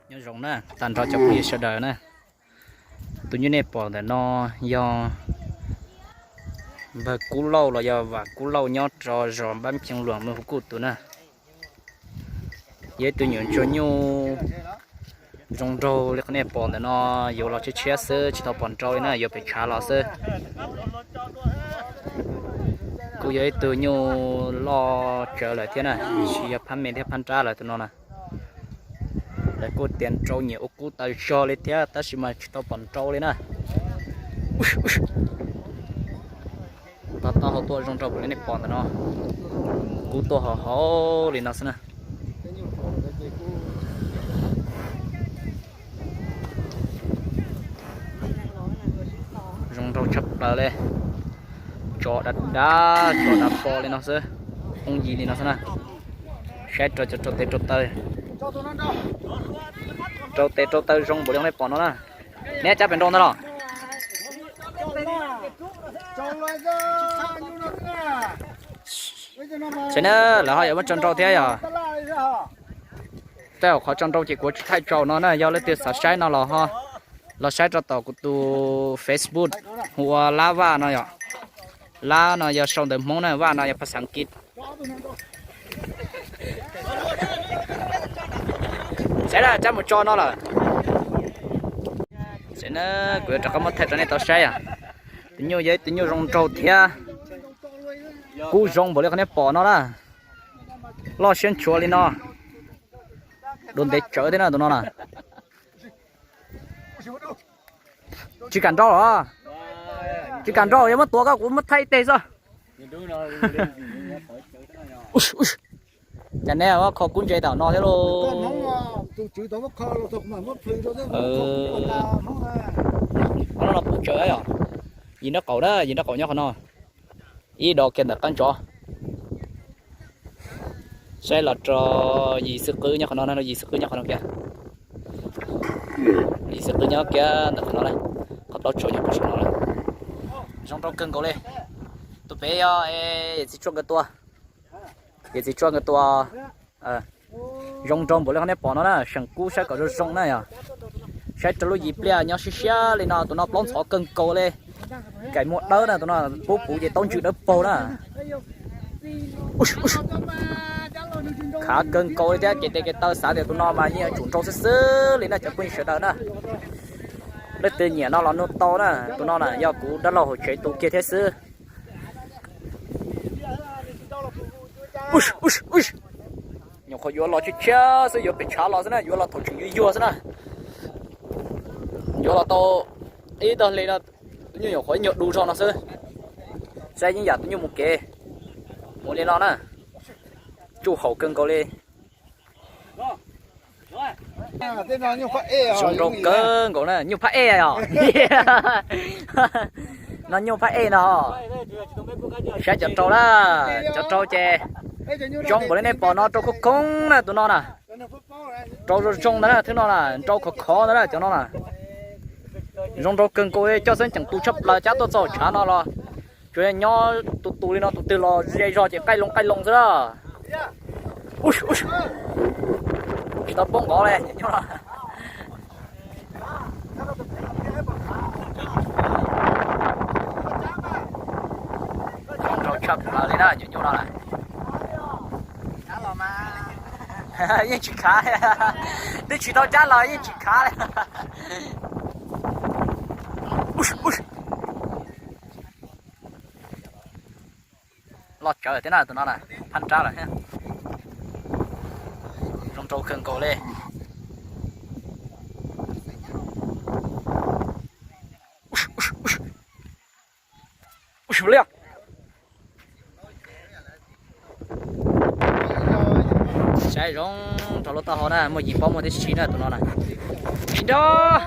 Nyob zoo na, tag nrho cov phooj ywg sawv daws na. Tus nyuj nej pom ntawm no yog npawg Kub Lauj los yog Vam Kub Lauj nyob rau zos Npab Ceeb Luam, Mes Hu Kuj tus na. Yog ib tug nyuam ntsuag nyuj zoo nraug li qhov nej pom ntawm no, yuav los tshiab tshiab xwb, tsis tau pom nrau li na, yuav pem tshav los xwb. Kuj yog ib tug nyuj loj tsawv lawm thiab na, tsis yog phab me thiab phab nrab lawm tus no na. Lawv kuj tias nrau nyiam ua kub tas zog li thiab, tab sis mas tsis tau pom nrau li na. Tau tau hau tuaj zoo nraug li nej pom ntawm no, kub tuaj hau hau li no xwb na. Zoo nraug tshaj plaws li. Tso dav dav, tso dav po li no xwb, phooj ywg li no xwb na. Saib rau cov rau tes rau taw, rau tes rau taw zoo npaum li nej pom no na. Neb cab pem nrau ntag los? Saib na, lawv ho yuav muab tso nrau thiab yog? Tej zaum qhov tso nrau ces kuv tsis thaij tsaus no na, yog leej twg xav saib no los ho los saib rau tom kuv tus Facebook hu ua Lab Vaj no yom. Lab no yog sau ntawv Hmoob na, Vaj no yog phas xas Askiv. Saib na, cab mus tso no lawm. Saib na, kuv yuav rov qab muab thaij rau nej tau saib os. Tus nyuj yog ib tus nyuj zoo nraug thiab kub zoo npaum li qhov nej pom no na. Loj siab ntshuav li no, dua ntev tsawv thiab na tus no na. Tsis kam nrau los? Tsis kam nrau, yog muab tuav koj kuv muab thaij ib teg xwb. Cas neb kho kub ntse tam no thiab lauj? Qhov no no puv tsawv yom. Yim nraub qaum na, yim nraub qaum nyob qhov no. Ib do kiag ntawm qab ntsov. Saib los rau yim xwb qwb nyob qhov no, yim xwb qwb nyob qhov no kiag. Yim xwb qwb nyob kiag ntawm qhov no na. Qhov plaub tshuav nyob puag saum no lawm. Zoo nraug kawg nkaus li. Tus pem yog yawm txiv Tsuaj nkawd tua. Yawm txiv Tsuaj nkawd tua. Zoo nraug npaum li qhov nej pom no na, seem kub saib kom zoo zoo na yom. Saib rau lub yim pliaj nyob siab siab li no, tus no plaub ntxhov kawg nkaus li. Kaim muag dawb na, tus no pub puv ces taub ntswg dawb paug na. Khav kawg nkaus li thiab, kev tes kev taw xav tias tus no mas yeej yuav tsum nrau xwb xwb li na cov phooj ywg sawv daws na. Leej twg nyiam no los nug tau na, tus no na yog kuv dab laug hauv tsev tu kiag thiab xwb. Nyuam qhuav yuav los tshiab tshiab xwb, yuav pem tshav los xwb na, yuav los thaum tseem yuag yuag xwb na. Yuav los tau ib tag hli no, tus nyuj nyuam qhuav ib nyuag du zog no xwb. Saib yeej yam tus nyuj mus kev, mus li no na. Tsuj haum kawg nkaus li. Zoo nraug kawg nkaus na, nyuj phab ej os. No nyuj phab ej no. Saib cov rau na, cov rau ces zoo npaum li nej pom no, rau khoob khoob na tus no na. Rau zoo zoo ntawd na, thwb no na, nrau khov khov ntawd na, cov no na. Zoo nraug kawg nkaus li, coj xeeb ceem tu tshaj plaws cab tuaj txog tshav no los tsuas nyob tus tus li no, tus twg los ze zog ces qaij loo qaij loo xwb na. Tsis tau poob nqov li. Zoo nraug tshaj plaws li na, nyuam nyuj no na. Yeej tsis khav, twb tsis tau cab los yeej tsis khav li. Loj tsawv thiab na, tus no na, phab nrab lawm thiab. Zoo nraug kawg nkaus li. Saib zoo rau lub taub hau na, muaj yim pob muaj tib si na tus no na. Tsis nrau.